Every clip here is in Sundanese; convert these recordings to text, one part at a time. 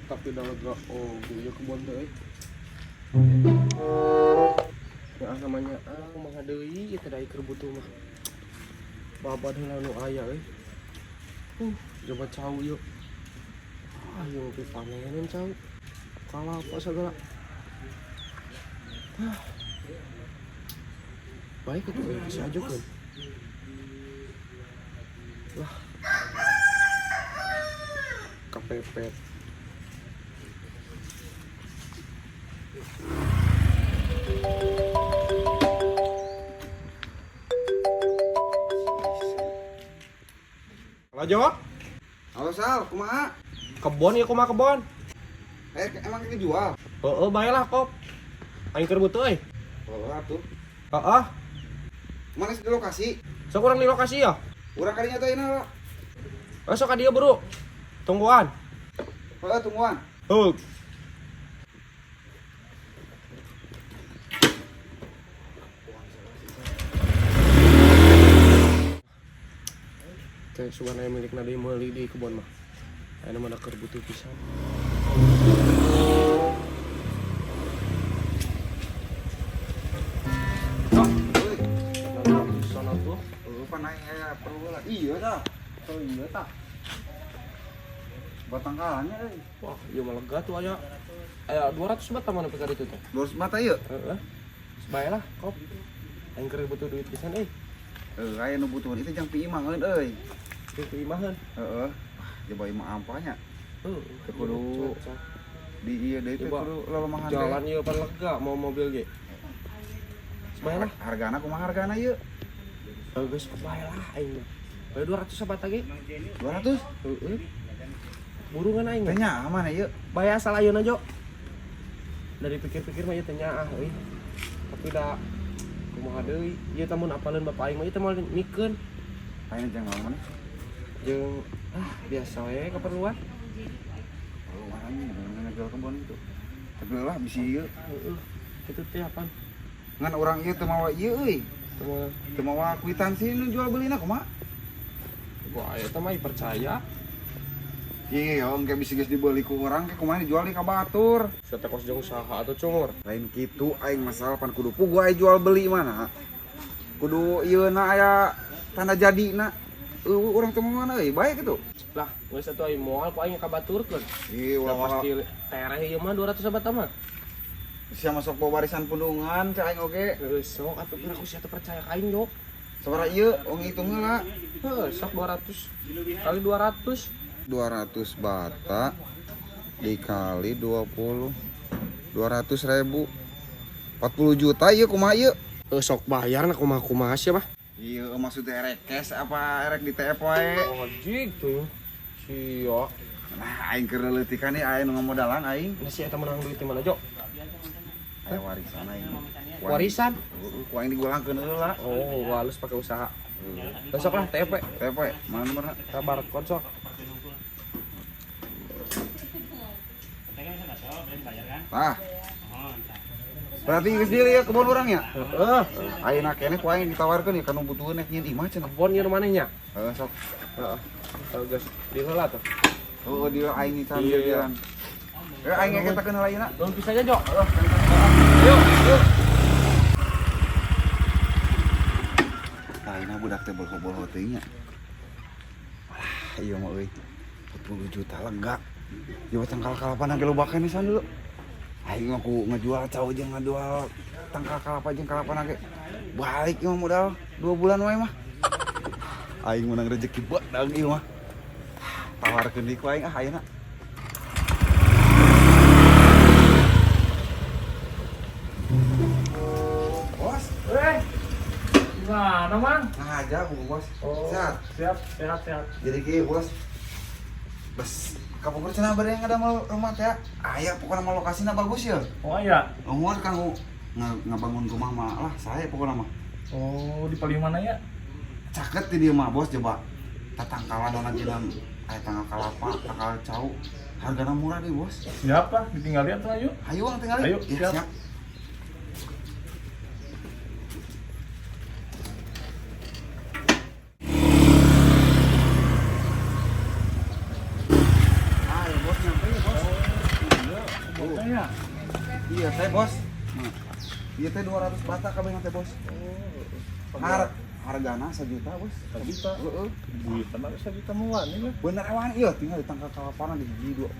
Tapi dah lega, oh ieu kebon teh euy. Ya namanya ah kumaha deui ieu teh da keur butuh mah. Babad heula nu aya euy. Coba cau yuk. Ah, ieu mah panenan cau. Kalapa segala. Ah. Baik itu euy bisa aja kan. Lah. Kepepet. Halo Jo, Halo Sal, kumaha? Kebon ya kumaha kebon? Eh, emang ini jual? Heeh, bae lah kop. Aing keur butuh euy. Oh, atuh. Heeh. Mana sih di lokasi? Sok urang di lokasi ya. Urang kadinya teh lah. Oh, sok ka dieu bro. Tungguan. Heeh, tungguan. Heuh. Teh sugan aya milikna deui meuli di kebon mah. Ayeuna mah da keur butuh pisan. Sok, Euy, sono tuh. lupa naik aya perlu lah. Iya tah. Oh iya tah. Batangkalannya euy. Wah, ieu mah lega tuh aya. Aya 200 bat mana perkara itu teh. 200 mata ieu. Heeh. Bae lah, kop. Aing keur butuh duit pisan euy. Heuh, aya nu butuhan itu jang piimaheun euy. Itu keimahan. Heeh. Ah, coba imah ampahnya. Heeh. Teu kudu di ieu deui teh Coba. kudu lolemahan deui. Jalan ieu pan lega mau mobil ge. Bae lah. Hargana kumaha hargana ieu? Heuh geus bae lah aing mah. Bae 200 sabat ge. 200? Heeh. Burungan aing Teh mah. nyaman ieu. Bae asal ayeuna jo. Dari pikir-pikir mah ieu teh nyaah euy. Tapi da kumaha deui? Ieu teh mun apaleun bapak aing mah ieu teh moal mikeun. Ayeuna jang naon maneh? Jeung ah biasa we keperluan. Perluan ngajual kebon itu. Tapi lah bisi ieu. Heeh. Kitu teh apaan? Ngan urang ieu teu mawa ieu euy. Teu moal Teu mawa kwitansi nu jual belina kumaha? gua aya teh mah percaya. Iya, engke bisi geus dibeli ku urang ke kumaha dijual di ka batur. Sia teh kos jeung saha atuh cungur. Lain kitu aing masalah pan kudu puguh aing jual beli mana. Kudu ieu na aya tanda jadina. Eueuh urang teu mana euy, bae kitu. Lah, geus atuh aing moal ku aing kabaturkeun. Ih, Udah ulah pasti tereh ieu mah 200 sabat mah. sia masuk bawa warisan pundungan cek aing oge. Geus sok atuh kira ku sia teh percaya ka aing yo. Sabaraha ieu wong hitung heula. Heuh, sok 200 kali 200. 200 bata dikali 20 200 ribu 40 juta ieu kumaha ieu? Heuh, sok bayar na kumaha-kumaha sia mah. Iya, maksudnya erek cash apa erek di TF wae? Oh, jig tuh. Sia. Nah, aing keur leuleutikan nih aing nu ngamodalan aing. Nah, si eta menang duit di mana, Jo? Aya warisan aing. Warisan. Heeh, ku aing digulangkeun heula. Oh, halus pakai usaha. Besok lah TP. TF we, mana nomorna? Kabar barcode sok. Tah. Berarti geus deal ya kebon urang ya? Heeh. Ayeuna keneh ku aing ditawarkeun ya kanu butuheun nek nyieun imah cenah. Kebon ieu maneh nya. Heeh, sok. Heeh. Heuh, geus di heula tuh. Heeh, dia aing nyican Iya. jalan. Eh, aing ngeketakeun heula ayeuna. Belum bisa aja, Jo. Heeh, Yuk, yuk. Ayeuna budak teh bolho-bolho teh nya. Alah, ieu mah euy. 40 juta lega. Ieu tangkal kalapa ge loba keneh san dulu. Aing mah ku ngajual cau jeung ngajual tangkal kalapa jeung kalapa ge. Balik ieu mah modal 2 bulan wae mah. Aing menang rezeki badang ieu mah. Tawarkeun deui ku aing ah ayeuna. Bos, Eh, gimana, Mang? nah aja bu bos. Oh. Sehat. Siap, sehat, sehat. Jadi kieu bos. Bes, kapungkur cenah bade yang ada mau rumah teh. Aya pokokna mah lokasina bagus ya. Oh iya. Umur kan ngabangun rumah mah lah saya pokokna mah. Oh, di paling mana ya? Caket di dieu mah bos coba. Tatangkalan dona jinan aya tangkal kalapa, tangkal cau. Hargana murah deh bos. Siapa? Ditinggal lihat tuh, ayo. Ayo ang tinggal. Ayo, ya, siap. siap. Iya teh bos. Nah, ieu teh 200 bata kabeh teh bos. Oh, Hargana 1 juta bos. 1 juta. Heeh. Duitan ada 1 juta mah wani lah. Bener ewan iya tinggal di tangkal kalapana di hiji dua.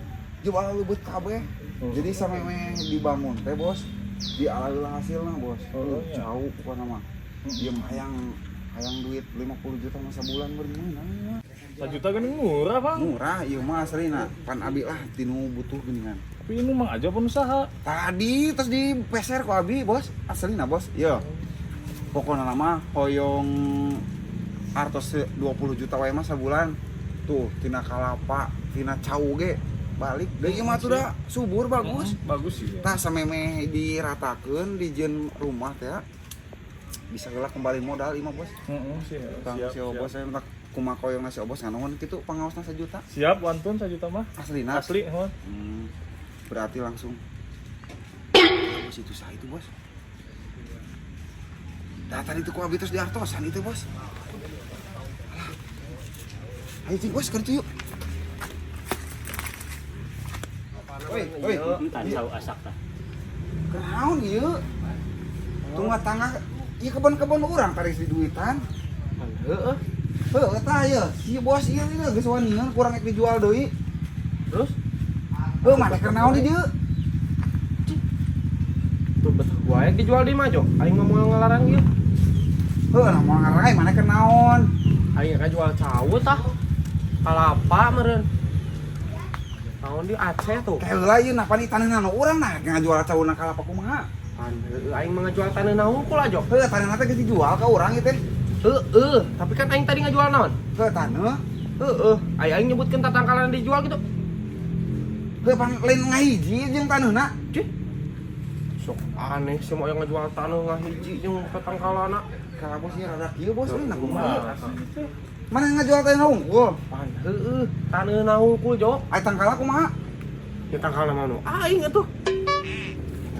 Coba leubeut kabeh. Oh. Jadi sampai meh dibangun teh bos, di ala hasilna bos. Oh, iya. Jauh pokoknya mah. Dia mah hayang hayang duit 50 juta masa bulan bergimana mah. 1 juta kan murah, Bang. Murah ieu mah aslina. Pan abi lah tinu butuh geuningan. Tapi ini mang aja pun usaha. Tadi terus dipeser ku abi bos, aslina bos. Iya. Pokoknya nama hoyong artos 20 juta wae mah sabulan. Tuh tina kalapa, tina cau ge balik. Deui ieu mah tuh dah subur bagus. Bagus sih. Tah samemeh diratakeun di jeung rumah teh bisa heula kembali modal ieu mah bos. Heeh, sih. Tang Siap, si obos saya minta kumaha koyong si obos nganohon kitu pangaosna 1 juta. Siap, wantun 1 juta mah. Aslina. Asli, heuh. Berarti langsung bos itu sah itu bos. Nah, tadi itu ku abi terus diartosan itu bos. Alah. Ayo cing bos kerja yuk. Oi, oi. Entar cau asak tah. Kenaon ieu? Tunggu tangga ieu kebon-kebon urang tarik di duitan. Heeh. Heuh tah ieu, si bos ieu ieu geus wanian kurang rek dijual deui. Terus Heuh maneh keur naon di dieu? tuh betah gua yang dijual di mah, Jo. Aing mah moal ngalarang ieu. Heuh nah moal ngarai maneh keur naon? Aing kan jual cau tah. Kalapa meureun. Tahun di Aceh tuh. Teh heula ieu nah pan taneuhna nu urang nah ngajual cauna kalapa kumaha? Pan heueuh aing mah ngajual taneuhna hungkul aja. Heuh taneuhna teh geus dijual ka urang ieu teh. Heeh, tapi kan aing tadi ngajual naon? Heuh taneuh. Heeh, aing aing nyebutkeun tatangkalan dijual gitu. Heuh pan lain ngahiji jeung taneuhna. Cih. Sok aneh semua yang ngajual taneuh ngahiji jeung tatangkalana. Kalau bos ieu rada kieu bos euy nah kumaha? Kumaha sih teh? Mana ngajual taneuhna hungkul? Pan heueuh, taneuhna hungkul, Jo. Ai tangkala kumaha? Ya tangkalna mah nu aing atuh.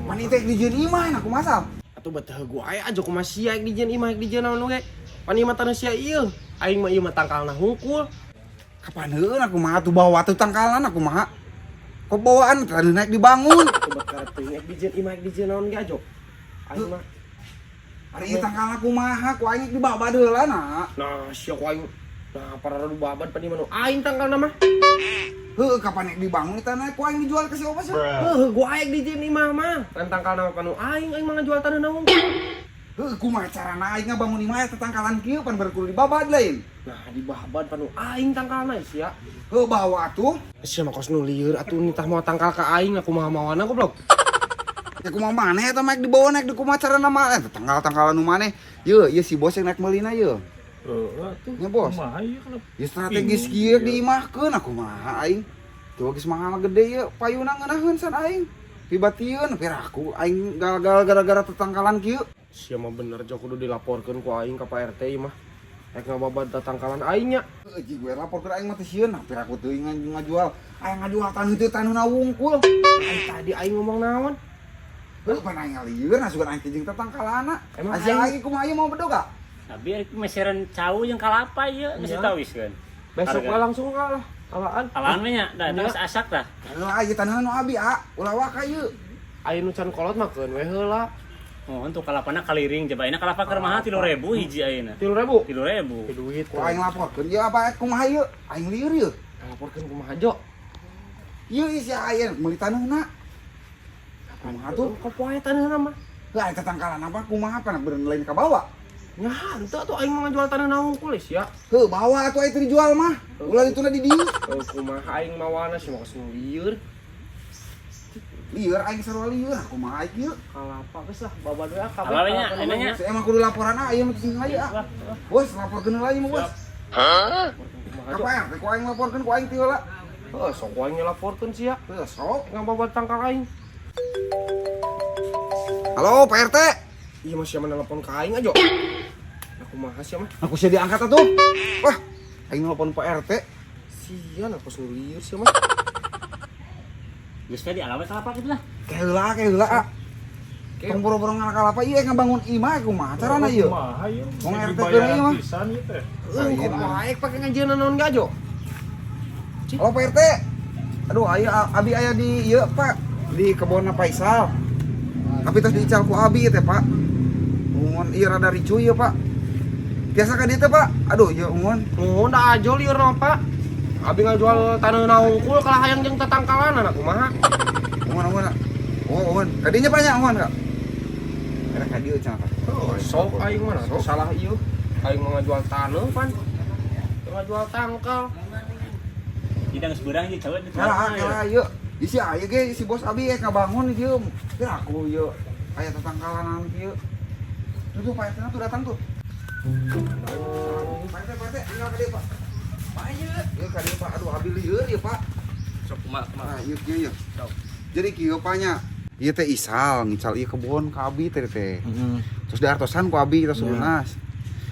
Pan ieu teh dijieun imah nah kumaha sal? Atuh betah gua aya aja kumaha sia ek dijieun imah ek dijieun naon ge. Pan ieu mah taneuh sia ieu. Aing mah ieu mah tangkalna hungkul. Kapan heueuh nah kumaha tuh bawa tuh tangkalna nah kumaha? Kok bawaan taneuhna naik dibangun? Atuh betah teuing ek dijieun imah ek dijieun naon ge aja. Aing mah Ari ieu tangkalna kumaha? Ku aing dibabad heula nah. nah sia ku aing nah para babad pan ieu mah nu aing tangkalna mah. Heuh kapan naik dibangun tanah ku aing dijual ke si obos ya? Heuh, gua aing dijieun imah mah. Pan tangkalna mah panu aing, aing mah ngajual taneuhna hungkul. Heuh kumaha carana aing ngabangun imah eta tangkalan kieu pan berkudu dibabad lain. Nah, dibabad panu aing tangkalna sia. Heuh bawa atuh. Sia mah kos nu lieur atuh nitah mau tangkal ka aing aku mah mawana goblok. Ya kumaha maneh eta mah dibawa naik di kumaha carana mah eta tanggal-tanggalan nu maneh. Yeuh, ieu si bos yang naik meulina yeuh. Heeh, atuh. Nya bos. Kumaha ieu kalau Ya strategis kieu diimahkeun aku mah aing. Tuh geus mahal gede ieu payuna ngeunaheun san aing. Pibatieun piraku aing gagal gara-gara tetangkalan kieu. Sia mah bener jo kudu dilaporkeun ku aing ka Pak RT ieu mah. Rek ngababad tatangkalan aing nya. Heuh jig we laporkeun aing mah teh sieun nah piraku teuing ngajual. Aing ngajual taneuh teh taneuhna wungkul. Aing tadi aing ngomong naon? Heuh pan aing ngalieur nah sugan aing teh jeung tetangkalana. Emang Asa aing- aing kumaha ieu mau bedog ah? Tapi rek meseran cau jeung kalapa ieu geus Iya. ditawiskeun. Besok Harga. mah langsung kalah. Alaan. Alaan we nya, da eta Iya. geus asak tah. Heula ieu taneuhna nu abi ah, ulah waka ieu. Aing nu can kolot mah keun we heula. Oh, untuk kalapana kaliring coba ayeuna kalapa keur mahal 3.000 hiji ayeuna. 3.000. 3.000. Duit. Ku aing laporkeun ieu apa kumaha ieu? Aing lieur ieu. Laporkeun kumaha jo? Ieu si aing meuli taneuhna. Kumaha tuh? Kok poe taneuhna mah? Lah eta tangkalan apa kumaha pan bener lain ka bawa. Nya henteu atuh aing mah ngajual taneuhna hungkul sia. Heuh bawa atuh aing teu dijual mah. Ulah dituna di dieu. Heuh kumaha aing mawana sia mah geus lieur. Lieur aing sarua lieur, kumaha aing ieu? Kalapa geus lah babad we ah kabeh. Ala we nya, ayeuna nya. Si emang kudu laporan ah ieu mah cing ieu ah. Bos laporkeun heula ieu mah bos. Kumaha Ka jo? Pak RT ku aing laporkeun ku aing ti heula. Heuh sok aing ngelaporkeun sia. Heuh sok. Ngababad tangkal aing. Halo Pak RT. Iya mah sia mah nelpon ka aing aja. Nah kumaha sia mah? Aku sia diangkat atuh. Wah, aing nelpon Pak RT. Sia nah kos nu lieur sia mah. Geus teh diala we kalapa kitu lah. Keheula keheula ah. Tong boro-boro ngalakalapa ieu ngabangun imah kumaha carana ieu? Kumaha ieu? Wong RT Dibayaran keur ieu mah. pisan ieu teh. Heuh kok poe pake ngajieun naon ge aja. Halo Pak RT. Aduh, aya abi aya di ieu Pak, di kebonna Faisal. Tapi tos diical ku abi teh, Pak. Muhun ieu rada ricuh ieu, Pak. Tiasa ka dieu teh, Pak. Aduh, ieu muhun. Nuhun da ajo lieur mah, Pak. Abi ngajual taneuhna hungkul kalah hayang jeung tatangkalan anak kumaha. Muhun muhun. Oh, muhun. Ka dinya Pak nya, muhun, Kak. Era ka dieu cenah, Pak. Oh, sok aing mah nah, salah ieu. Aing mah ngajual taneuh pan. Teu ngajual tangkal. Jadi geus beurang ieu cau. Kalah, kalah ieu. Isi aya ge si bos abi ngabangun di dieu. Kira aku ieu aya tatangkalanan kieu. Tuh tuh Pak RT tuh datang tuh. Pak RT, Pak RT, tinggal ka dieu, Pak. Pak ieu. Ieu ka dieu, Pak. Aduh, abi lieur ieu, Pak. Sok kumaha kumaha. Nah, ieu kieu ieu. Jadi kieu Pak nya. Ieu teh isal ngical ieu kebon ka abi teh teh. Heeh. Terus diartosan ku abi terus Iya. lunas.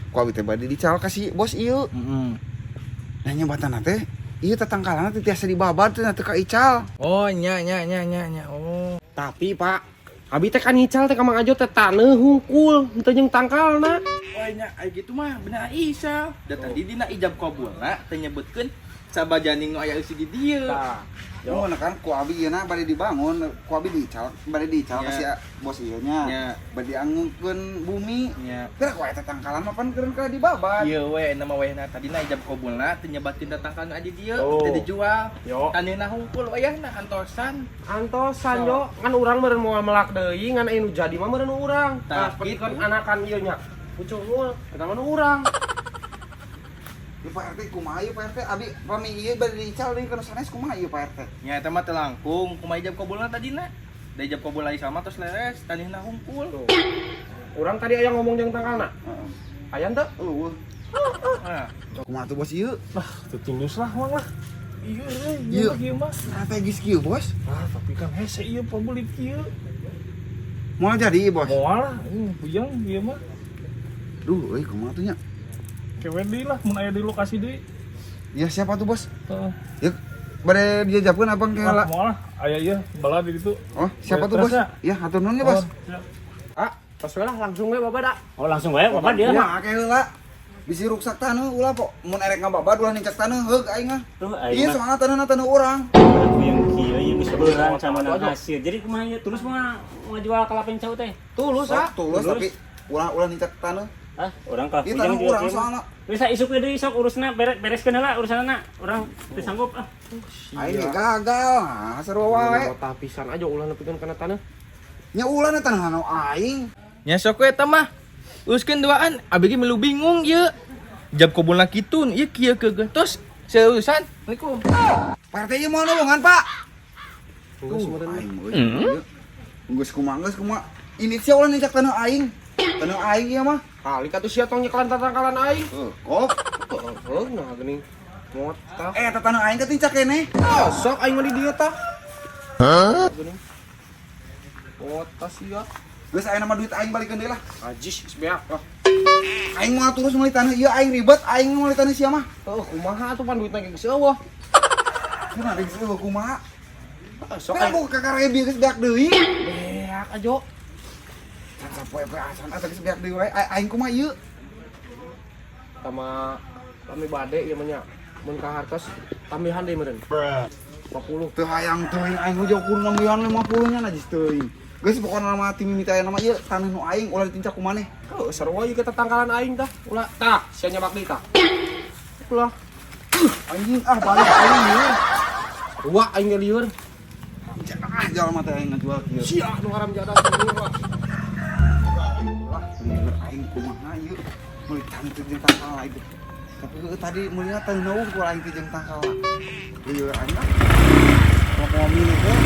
Ku abi teh bade dical ka si bos ieu. Heeh. Nah nyebatana teh ieu tatangkalanna teh tiasa dibabad teh teu ka ical. Oh, nya nya nya nya nya. Oh. Tapi Pak, abi teh kan ngical teh ka Mang Ajo teh taneuh hungkul, henteu jeung tangkalna. Oh nya aya gitu mah bener Aisyah. Da tadi dina ijab kabulna teh nyebutkeun sabajaning nu aya eusi di dieu. Tah. Yo kan ku abi ieu na bade dibangun, ku abi diical, bade diical ka Nya. si bos ieu nya. Nya. Bade dianggeukkeun bumi. Nya. Kira ku eta tangkalan mah pan keureun ka dibabad. Ieu we nama wehna tadina ijab kabulna teh nyebatkeun datangkan nu aya di dieu Oh. teh dijual. Yo. Taneuhna hungkul wayahna antosan. Antosan yo, ngan urang meureun moal melak deui, ngan anu jadi mah meureun urang. Tah, Tah, seperti gitu. kan anakan ieu nya. Pucungul, eta mah nu urang. Ieu Pak RT kumaha ieu Pak RT? Abi pami ieu bade diical deui kana sanes kumaha ieu Pak RT? Nya eta mah teu langkung kumaha ijab kabulna tadina. Da ijab kabul Aisyah mah tos leres taneuhna hungkul. Tuh. Urang tadi aya ngomong jeung tangkalna. Heeh. Aya teu? Eueuh. Nah, Kumaha tuh bos ieu? Lah, teu tulus lah mang lah. Iya, Ieu. iya, ieu mah. Strategis kieu bos. Ah, tapi kan hese ieu pabeulit kieu. Moal jadi bos. Moal lah, ini puyeng ieu mah. Duh, euy kumaha tuh nya? Kewe deui lah mun aya di lokasi deui. Ya siapa tuh bos? Heeh. Ya bade dijajabkeun abang ke Ah, heula. moal lah, aya ieu bala di ditu. Oh, siapa tuh bos? Terus, Ya, hatur nuhun ya bos. Oh, siap. Ah, tos we lah langsung we bapak da. Oh, langsung wae bapak dia. Kumaha ke heula? Bisi ruksak taneuh ulah po. Mun erek ngababad ulah nincak taneuh heug aing mah. Tuh aing Iya mah soalna taneuhna taneuh urang. puyeng kieu ieu geus beurang sama menang hasil. Jadi kumaha ieu tulus mah ngajual kalapa yang cau teh. Tulus ah. Sok tulus Tulus. tapi ulah ulah nincak taneuh. Ah, urang kalah Ieu puyeng taneuh juga urang kieu mah. soalna. Bisa isuk deui sok urusna bereskeun heula urusanna. Urang teu sanggup ah. Aing ge gagal, nah sarua wae. Mau pisan aja ulah nepikeun kana taneuh. Nya ulah na taneuh anu aing. Nya sok we eta mah. Uruskeun duaan, abi ge milu bingung ieu. Ijab kabulna kitu, ieu kieu keun. Tos seurusan. Assalamualaikum. Pak RT ieu moal nulungan, Pak. Geus Tuh, meureun. aing euy. Ieu. Geus kumaha geus kumaha. Ini sia ulah nincak taneuh aing. Taneuh aing ieu mah. Kali katuh sia tong nyekelan tatangkalan aing. Heuh, kok. Heeh, nah geuning. Motah. Eh, eta taneuh aing ketincak keneh. Ah, sok aing mah di dieu tah. Hah? Geuning. Motah sia. Geus aya nama duit aing balikeun deui lah. Ajis geus beak. Ah, Aing moal terus meuli taneuh ieu aing ribet, aing meuli taneuh sia mah. heuh kumaha atuh pan duitna ge geus eueuh. Kumaha geus eueuh kumaha? Ah, sok Kan aing aku kakarebi geus beak deui. beak aja. Can sapoe-poe acan atuh geus beak deui wae. Aing kumaha ieu? Sama kami bade ieu mah nya. Mun ka hartos tambahan deui meureun. 50. Teu hayang teuing aing jauh kudu nambihan 50 nya najis teuing. Geus pokona mah ti mimiti aya nama ieu taneuh nu aing ulah ditincak ku maneh. Heuh, sarua ieu ke tatangkalan aing tah. Ulah tah, sia nyabak deui tah. Ulah. Anjing ah balik aing ieu. Sarua aing ge lieur. Ah jalma teh aing ngajual kieu. Sia nu haram jadah lieur. Lah lieur aing kumaha ieu. Meuli taneuh teh jeung tangkal aing. Tapi heueuh tadi meulina taneuh ku aing teh jeung tangkal. Lieur aing ah. Mau milih teh.